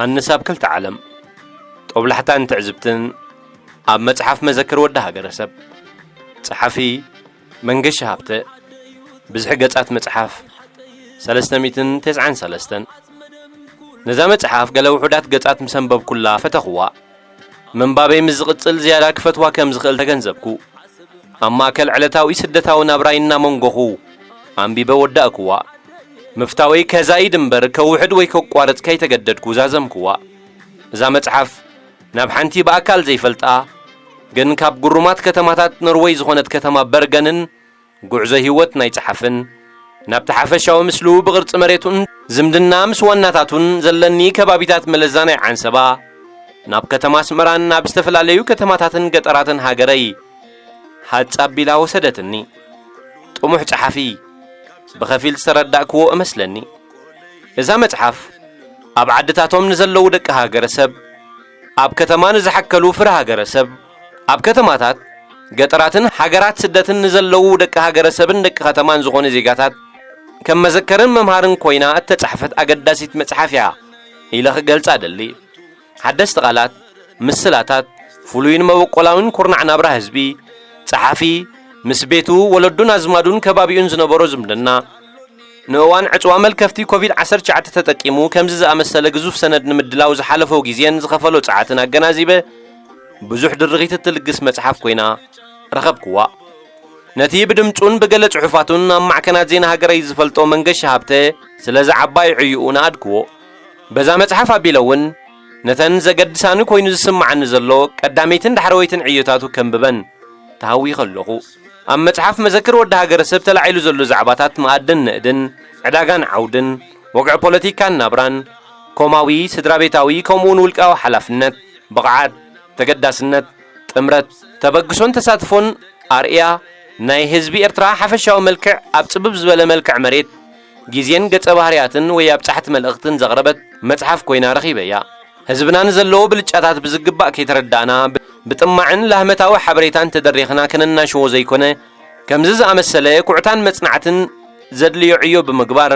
ኣንሳብ ክልተ ዓለም፣ ጦብላሕታን ትዕዝብትን ኣብ መጽሓፍ መዘክር ወዲ ሃገረሰብ። ጸሓፊ መንገሻ ሃብተ። ብዝሒ ገጻት መጽሓፍ፣ ሰለስተ ሚእትን ተስዓን ሰለስተን። ነዛ መጽሓፍ ገለ ውሑዳት ገጻት ምስ ኣንበብኩላ ፈተኽዋ። ምንባበይ ምስ ዝቕጽል ዝያዳ ክፈትዋ ከም ዝኽእል ተገንዘብኩ። ኣብ ማእከል ዕለታዊ ስደታዊ ናብራይ እናመንጎኹ ኣንቢበ ወዳእኩዋ። ምፍታወይ ከዛይድ እምበር ከውሕድ ወይ ከቋርጽ ከይተገደድኩ ዛዘምኩዋ። እዛ መጽሓፍ ናብ ሓንቲ ብኣካል ዘይፈልጣ ግን ካብ ግሩማት ከተማታት ኖርወይ ዝኾነት ከተማ በርገንን ጉዕዞ ህይወት ናይ ጸሓፍን ናብቲ ሓፈሻዊ ምስሉ ብቕርጺ መሬቱን ዝምድና ምስ ዋናታቱን ዘለኒ ከባቢታት መለዛ ናይ ዓንሰባ ናብ ከተማ ኣስመራን ናብ ዝተፈላለዩ ከተማታትን ገጠራትን ሃገረይ ሃጽ ኣቢላ ወሰደትኒ። ጥሙሕ ጸሓፊ ብኸፊል ዝተረዳእክዎ እመስለኒ። እዛ መጽሓፍ ኣብ ዓድታቶም ንዘለዉ ደቂ ሃገረሰብ፣ ኣብ ከተማ ንዝሓከሉ ፍረ ሃገረሰብ፣ ኣብ ከተማታት፣ ገጠራትን ሃገራት ስደትን ንዘለዉ ደቂ ሃገረሰብን ደቂ ከተማን ዝኾኑ ዜጋታት ከም መዘከርን መምሃርን ኮይና እተጻሕፈት ኣገዳሲት መጽሓፍ እያ ኢለ ክገልጻ እደሊ። ሓደስቲ ቃላት፣ ምስላታት፣ ፍሉይን መበቆላዊን ኩርናዕ ናብራ ህዝቢ፣ ጸሓፊ፣ ምስ ቤቱ፣ ወለዱን ኣዝማዱን ከባቢኡን ዝነበሮ ዝምድና፣ ንእዋን ዕጽዋ መልከፍቲ ኮቪድ ዓሰርተ ትሽዓተ ተጠቂሙ ከምዚ ዝኣመሰለ ግዙፍ ሰነድ ንምድላው ዝሓለፎ ግዜን ዝኸፈሎ ጸዓትን ኣገናዚበ፣ ብዙሕ ድርኺት እትልግስ መጽሓፍ ኮይና ረኸብክዋ። ነቲ ብድምጹን ብገለ ጽሑፋቱን ኣብ ማዕከናት ዜና ሃገረይ ዝፈልጦ መንገሻ ሃብተ፣ ስለዚ ዓባይ ዕዩኡ ነኣድክዎ። በዛ መጽሓፍ ኣቢለ እውን ነተን ዘገድሳኒ ኮይኑ ዝስምዓኒ ዘሎ ቀዳመይትን ዳሕረወይትን ዕዮታቱ ከንብበን ተሃዊኸ ኣለኹ። ኣብ መጽሓፍ መዘክር ወዲ ሃገረሰብ ተላዒሉ ዘሎ ዛዕባታት መኣድን ንእድን፣ ዕዳጋን ዓውድን፣ ወግዒ ፖለቲካን ናብራን፣ ኮማዊ፣ ስድራ ቤታዊ፣ ከምኡውን ውልቃዊ ሓላፍነት፣ ብቕዓት፣ ተገዳስነት፣ ጥምረት፣ ተበግሶን ተሳትፎን ኣርእያ ናይ ህዝቢ ኤርትራ ሓፈሻዊ መልክዕ ኣብ ጽብብ ዝበለ መልክዕ መሬት፣ ግዜን ገጸ ባህርያትን ወይ ኣብጻሕቲ መልእኽትን ዘቕረበት መጽሓፍ ኮይና ረኺበያ። ህዝብና ንዘለዎ ብልጫታት ብዝግባእ ከይተረዳእና፣ ብ-፣ ብጥማዕን ላህመታዊ ሓበሬታን ተደሪኽና ከነናሽዎ ዘይኮነ፣ ከምዚ ዝኣመሰለ ኩዕታን መጽናዕትን ዘድልዮ ዕዮ ብምግባር፣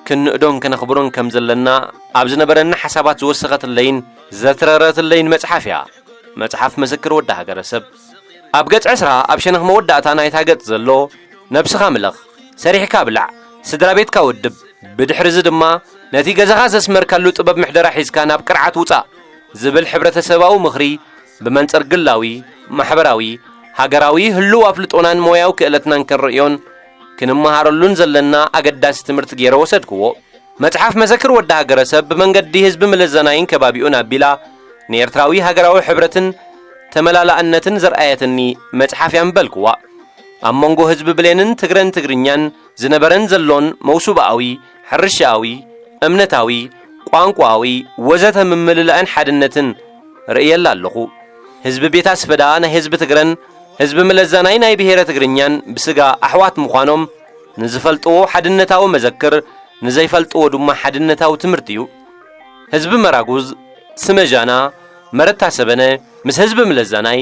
ክንእዶን ከነኽብሮን ከም ዘለና ኣብ ዝነበረኒ ሓሳባት ዝወሰኸትለይን ዘትረረትለይን መጽሓፍ እያ። መጽሓፍ መዘክር ወዲ ሃገረሰብ። ኣብ ገጽ ዕስራ ኣብ ሸነኽ መወዳእታ ናይታ ገጽ ዘሎ፣ ነብስኻ ምለኽ፣ ሰሪሕካ ብላዕ፣ ስድራ ቤትካ ውድብ፣ ብድሕሪ እዚ ድማ ነቲ ገዛኻ ዘስመርካሉ ጥበብ ምሕደራ ሒዝካ ናብ ቅርዓት ውጻእ ዝብል ሕብረተሰባዊ ምኽሪ ብመንጽር ግላዊ፣ ማሕበራዊ፣ ሃገራዊ ህሉው ኣፍልጦናን ሞያዊ ክእለትናን ክንርእዮን ክንመሃረሉን ዘለና ኣገዳሲ ትምህርቲ ገይረ ወሰድክዎ። መጽሓፍ መዘክር ወዲ ሃገረሰብ ብመንገዲ ህዝቢ ምልዘናይን ከባቢኡን ኣቢላ ንኤርትራዊ ሃገራዊ ሕብረትን ተመላላእነትን ዘርኣየትኒ መጽሓፍ እያ ምበልክዋ። ኣብ መንጎ ህዝቢ ብሌንን ትግረን ትግርኛን ዝነበረን ዘሎን መውሱብኣዊ፣ ሕርሻኣዊ፣ እምነታዊ፣ ቋንቋዊ ወዘተ ምምልላእን ሓድነትን ርእየላ ኣለኹ። ህዝቢ ቤት ኣስፈዳ ናይ ህዝቢ ትግረን ህዝቢ ምለዛናይ ናይ ብሄረ ትግርኛን ብስጋ ኣሕዋት ምዃኖም ንዝፈልጥዎ ሓድነታዊ መዘክር፣ ንዘይፈልጥዎ ድማ ሓድነታዊ ትምህርቲ እዩ። ህዝቢ መራጉዝ፣ ስመ ጃና፣ መረታ ሰበነ፣ ምስ ህዝቢ ምለዛናይ፣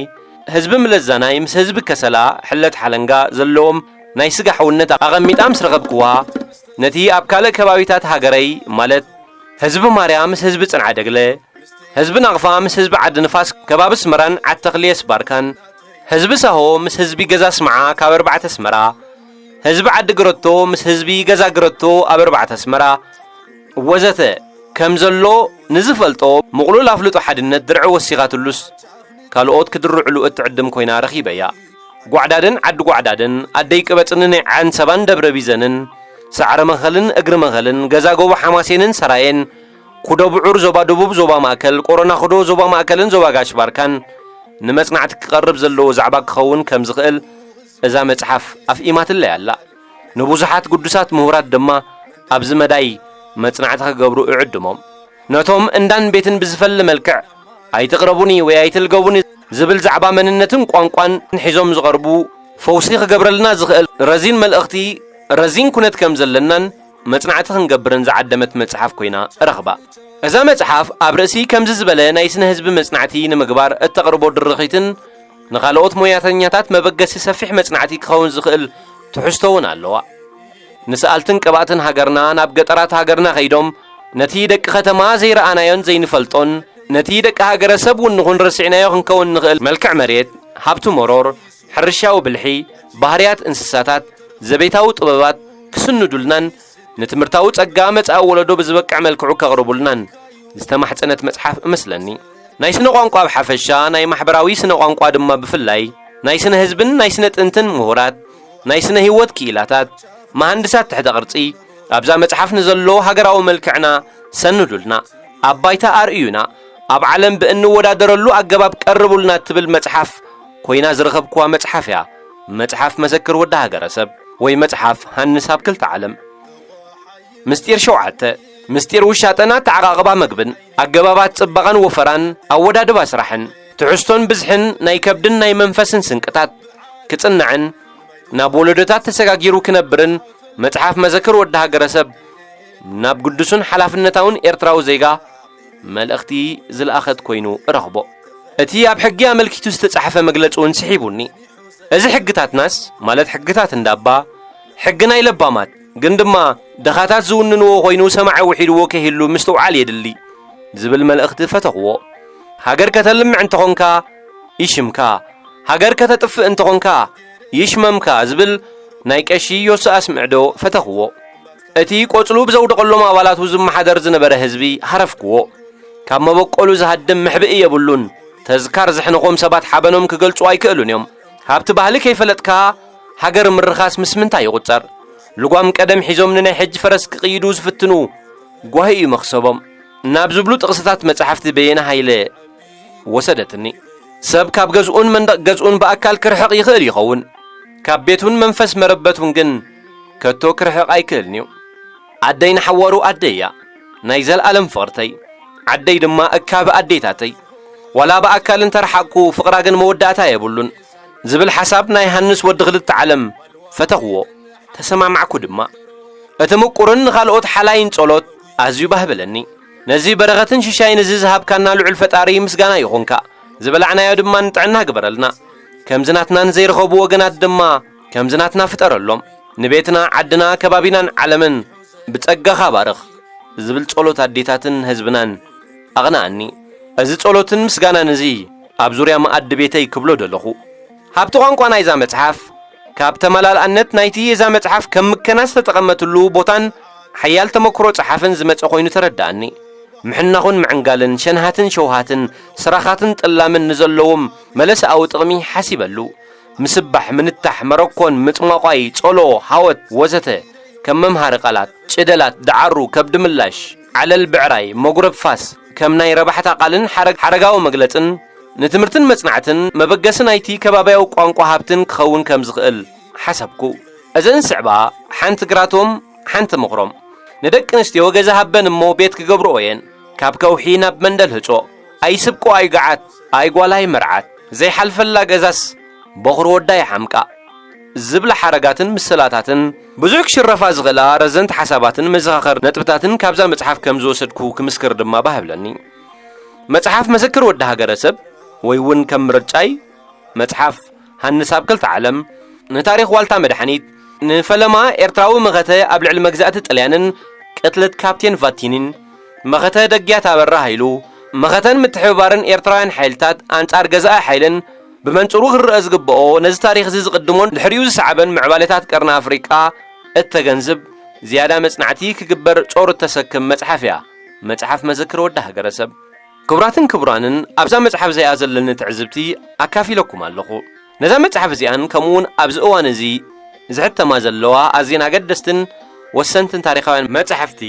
ህዝቢ ምለዛናይ ምስ ህዝቢ ከሰላ፣ ሕለት ሓለንጋ ዘለዎም ናይ ስጋ ሕውነት ኣቐሚጣ ምስ ረኸብክዋ፣ ነቲ ኣብ ካልእ ከባቢታት ሃገረይ፣ ማለት ህዝቢ ማርያ ምስ ህዝቢ ጽንዓ ደግለ፣ ህዝቢ ናቕፋ ምስ ህዝቢ ዓዲ ንፋስ ከባቢ ኣስመራን ዓዲ ተኽልየስ ባርካን፣ ህዝቢ ሳሆ ምስ ህዝቢ ገዛ ኣስመዓ ካብ ኣርባዕተ ኣስመራ፣ ህዝቢ ዓዲ ግረቶ ምስ ህዝቢ ገዛ ግረቶ ኣብ ኣርባዕተ ኣስመራ፣ ወዘተ ከም ዘሎ ንዝፈልጦ ምቕሉል ኣፍልጦ ሓድነት ድርዒ ወሲኻትሉስ፣ ካልኦት ክድርዕሉ እትዕድም ኮይና ረኺበያ። ጓዕዳድን ዓዲ ጓዕዳድን፣ ኣደይ ቅበጽኒ ናይ ዓንሰባን ደብረ ቢዘንን፣ ሳዕረ መኸልን እግሪ መኸልን፣ ገዛ ጎቦ ሓማሴንን ሰራየን፣ ኩዶ ብዑር ዞባ ደቡብ ዞባ ማእከል፣ ቆሮና ኩዶ ዞባ ማእከልን ዞባ ጋሽ ባርካን፣ ንመጽናዕቲ ክቐርብ ዘለዎ ዛዕባ ክኸውን ከም ዝኽእል እዛ መጽሓፍ ኣፍኢማትለይ ኣላ። ንብዙሓት ግዱሳት ምሁራት ድማ ኣብዚ መዳይ መጽናዕቲ ክገብሩ እዕድሞም። ነቶም እንዳን ቤትን ብዝፈሊ መልክዕ ኣይትቕረቡኒ ወይ ኣይትልገቡኒ ዝብል ዛዕባ መንነትን ቋንቋን ሒዞም ዝቐርቡ፣ ፈውሲ ክገብረልና ዝኽእል ረዚን መልእኽቲ፣ ረዚን ኩነት ከም ዘለናን መጽናዕቲ ክንገብርን ዝዓደመት መጽሓፍ ኮይና እረኽባ። እዛ መጽሓፍ ኣብ ርእሲ ከምዚ ዝበለ ናይ ስነ ህዝቢ መጽናዕቲ ንምግባር እተቕርቦ ድርኺትን ንኻልኦት ሞያተኛታት መበገሲ ሰፊሕ መጽናዕቲ ክኸውን ዝኽእል ትሕዝቶ እውን ኣለዋ። ንሰኣልትን ቀባእትን ሃገርና ናብ ገጠራት ሃገርና ከይዶም ነቲ ደቂ ከተማ ዘይረኣናዮን ዘይንፈልጦን፣ ነቲ ደቂ ሃገረሰብ እውን ንኹን ረሲዕናዮ ክንከውን ንኽእል መልክዕ መሬት፣ ሃብቲ መሮር፣ ሕርሻዊ ብልሒ፣ ባህርያት እንስሳታት፣ ዘቤታዊ ጥበባት ክስንዱልናን ንትምህርታዊ ጸጋ መጻኢ ወለዶ ብዝበቅዕ መልክዑ ከቕርቡልናን ዝተማሕጸነት መጽሓፍ እመስለኒ። ናይ ስነ ቋንቋ ብሓፈሻ፣ ናይ ማሕበራዊ ስነ ቋንቋ ድማ ብፍላይ፣ ናይ ስነ ህዝብን ናይ ስነ ጥንትን ምሁራት፣ ናይ ስነ ህይወት ክኢላታት፣ መሃንድሳት ትሕተ ቅርጺ፣ ኣብዛ መጽሓፍ ንዘሎ ሃገራዊ መልክዕና ሰንዱልና፣ ኣብ ባይታ ኣርእዩና፣ ኣብ ዓለም ብእንወዳደረሉ ኣገባብ ቀርቡልና ትብል መጽሓፍ ኮይና ዝረኸብክዋ መጽሓፍ እያ። መጽሓፍ መዘክር ወዲ ሃገረሰብ ወይ መጽሓፍ ሃንስ ኣብ ክልተ ዓለም። ምስጢር ሸውዓተ፣ ምስጢር ውሻጠን ኣተዓቓቕባ መግብን፣ ኣገባባት ጽባቐን ወፈራን፣ ኣወዳድባ ስራሕን፣ ትሕዝቶን ብዝሕን ናይ ከብድን ናይ መንፈስን ስንቅታት ክጽናዕን ናብ ወለዶታት ተሰጋጊሩ ክነብርን መጽሓፍ መዘክር ወዲ ሃገረሰብ ናብ ግዱስን ሓላፍነታውን ኤርትራዊ ዜጋ መልእኽቲ ዝለኣኸት ኮይኑ እረኽቦ። እቲ ኣብ ሕጊ ኣመልኪቱ ዝተጻሕፈ መግለጺ እውን ስሒቡኒ። እዚ ሕግታትናስ፣ ማለት ሕግታት እንዳባ፣ ሕጊ ናይ ለባማት፣ ግን ድማ ድኻታት ዝውንንዎ ኮይኑ ሰማዒ ውሒድዎ ከይህሉ ምስትውዓል የድሊ ዝብል መልእኽቲ ፈተኽዎ። ሃገር ከተልምዕ እንተኾንካ ይሽምካ፣ ሃገር ከተጥፍእ እንተኾንካ ይሽመምካ ዝብል ናይ ቀሺ ዮስኣስ ምዕዶ ፈተኽዎ። እቲ ቆጽሉ ብዘውደቐሎም ኣባላቱ ዝመሓደር ዝነበረ ህዝቢ ሃረፍክዎ። ካብ መበቆሉ ዝሃድም መሕብኢ የብሉን። ተዝካር ዘሕነኾም ሰባት ሓበኖም ክገልጹ ኣይክእሉን እዮም። ሃብቲ ባህሊ ከይፈለጥካ ሃገር ምርኻስ ምስ ምንታይ ይቑጸር? ልጓም ቀደም ሒዞም ንናይ ሕጂ ፈረስ ክቕይዱ ዝፍትኑ ጓሂ እዩ መኽሰቦም። ናብ ዝብሉ ጥቕስታት መጻሕፍቲ በየነ ሃይለ ወሰደትኒ። ሰብ ካብ ገዝኡን መንደቕ ገዝኡን ብኣካል ክርሕቕ ይኽእል ይኸውን። ካብ ቤቱን መንፈስ መረበቱን ግን ከቶ ክርሕቕ ኣይክእልን እዩ። ኣደይ ንሓዋሩ ኣደይ እያ። ናይ ዘልኣለም ፍቕርተይ። ዓደይ ድማ እካብ ኣዴታተይ። ዋላ ብኣካል እንተረሓቕኩ ፍቕራ ግን መወዳእታ የብሉን ዝብል ሓሳብ ናይ ሃንስ ወዲ ክልተ ዓለም ፈተኽዎ። ተሰማማዕኩ ድማ። እቲ ምቁርን ንኻልኦት ሓላይን ጸሎት ኣዝዩ ባህ በለኒ። ነዚ በረኸትን ሽሻይን እዚ ዝሃብካና ልዑል ፈጣሪ ምስጋና ይኹንካ። ዝበላዕናዮ ድማ ንጥዕና ግበረልና። ከምዚ ናትና ንዘይረኸቡ ወገናት ድማ ከምዚ ናትና ፍጠረሎም። ንቤትና፣ ዓድና፣ ከባቢናን ዓለምን ብጸጋኻ ባርኽ ዝብል ጸሎት ኣዴታትን ህዝብናን ኣቕንኣኒ። እዚ ጸሎትን ምስጋናን እዚ ኣብ ዙርያ መኣዲ ቤተይ ክብሎ ደለኹ። ሃብቲ ቋንቋ ናይዛ መጽሓፍ፣ ካብ ተመላልኣነት ናይቲ እዛ መጽሓፍ ከም ምከና ዝተጠቐመትሉ ቦታን ሓያል ተመክሮ ጸሓፍን ዝመጸ ኮይኑ ተረዳኣኒ። ምሕናኹን ምዕንጋልን፣ ሸንሃትን ሸውሃትን፣ ስራኻትን ጥላምን ንዘለዎም መለሰኣዊ ጥቕሚ ሓሲበሉ። ምስባሕ፣ ምንታሕ፣ መረኮን፣ ምጥማቋይ፣ ጾሎ፣ ሃወት፣ ወዘተ ከም መምሃሪ ቃላት፣ ጭደላት፣ ደዓሩ፣ ከብዲ ምላሽ፣ ዓለል ብዕራይ፣ መጉረብ ፋስ፣ ከም ናይ ረባሕታ ቃልን ሓረግ-፣ ሓረጋዊ መግለጽን ንትምህርትን መጽናዕትን መበገሲ ናይቲ ከባብያዊ ቋንቋ ሃብትን ክኸውን ከም ዝኽእል ሓሰብኩ። እዘን ዝስዕባ ሓንቲ ግራቶም ሓንቲ ምኽሮም። ንደቂ ኣንስትዮ ገዛ ሃበን እሞ ቤት ክገብርኦ እየን። ካብ ከውሒ ናብ መንደል ህጾ፣ ኣይስብቆ ኣይገዓት፣ ኣይጓል ኣይመርዓት፣ ዘይሓልፈላ ገዛስ በኹሪ ወዳ ይሓምቃ ዝብላ ሓረጋትን ምስላታትን ብዙሕ ክሽረፋ ዝኽእላ ረዘንቲ ሓሳባትን መዘኻኸር ነጥብታትን ካብዛ መጽሓፍ ከም ዝወሰድኩ ክምስክር ድማ ባህ ብለኒ። መጽሓፍ መዘክር ወዲ ሃገረሰብ ወይ እውን ከም ምርጫይ መጽሓፍ ሃንስ ኣብ ክልተ ዓለም፣ ንታሪኽ ዋልታ መድሓኒት፣ ንፈለማ ኤርትራዊ መኸተ ኣብ ልዕሊ መግዛእቲ ጥልያንን ቅትለት ካፕቴን ቫቲኒን፣ መኸተ ደግያት ኣበራ ሃይሉ፣ መኸተን ምትሕብባርን ኤርትራውያን ሓይልታት ኣንጻር ገዛኢ ሓይልን ብመንጽሩ ክረኣ ዝግብኦ፣ ነዚ ታሪኽ እዚ ዝቕድሞን ድሕሪኡ ዝሰዓበን ምዕባለታት ቀርኒ ኣፍሪቃ እተገንዝብ፣ ዝያዳ መጽናዕቲ ክግበር ጾር እተሰክም መጽሓፍ እያ፣ መጽሓፍ መዘክር ወዲ ሃገረሰብ። ክቡራትን ክቡራንን፣ ኣብዛ መጽሓፍ እዚኣ ዘለኒ ትዕዝብቲ ኣካፊለኩም ኣለኹ። ነዛ መጽሓፍ እዚኣን ከምኡውን ኣብዚ እዋን እዚ ዝሕተማ ዘለዋ ኣዝየን ኣገደስትን ወሰንትን ታሪኻውያን መጻሕፍቲ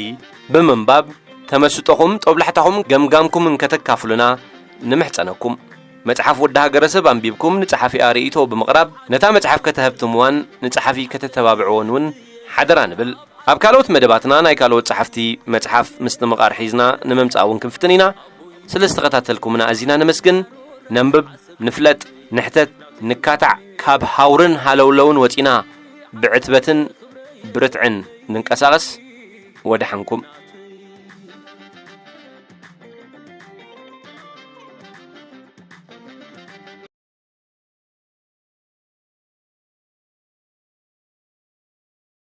ብምንባብ፣ ተመስጦኹም፣ ጦብላሕታኹም፣ ገምጋምኩምን ከተካፍሉና ንምሕጸነኩም። መጽሓፍ ወዲ ሃገረሰብ ኣንቢብኩም ንጸሓፊኣ ርእይቶ ብምቕራብ፣ ነታ መጽሓፍ ከተህብትምዋን ንጸሓፊ ከተተባብዕዎን እውን ሓደራ ንብል። ኣብ ካልኦት መደባትና ናይ ካልኦት ጸሓፍቲ መጽሓፍ ምስትምቓር ሒዝና ንምምጻእ እውን ክንፍትን ኢና። ስለ ዝተኸታተልኩምና ኣዚና ነመስግን። ነንብብ፣ ንፍለጥ፣ ንሕተት፣ ንካታዕ፣ ካብ ሃውርን ሃለውለውን ወጺና ብዕትበትን ብርትዕን ንንቀሳቐስ። ወደሓንኩም።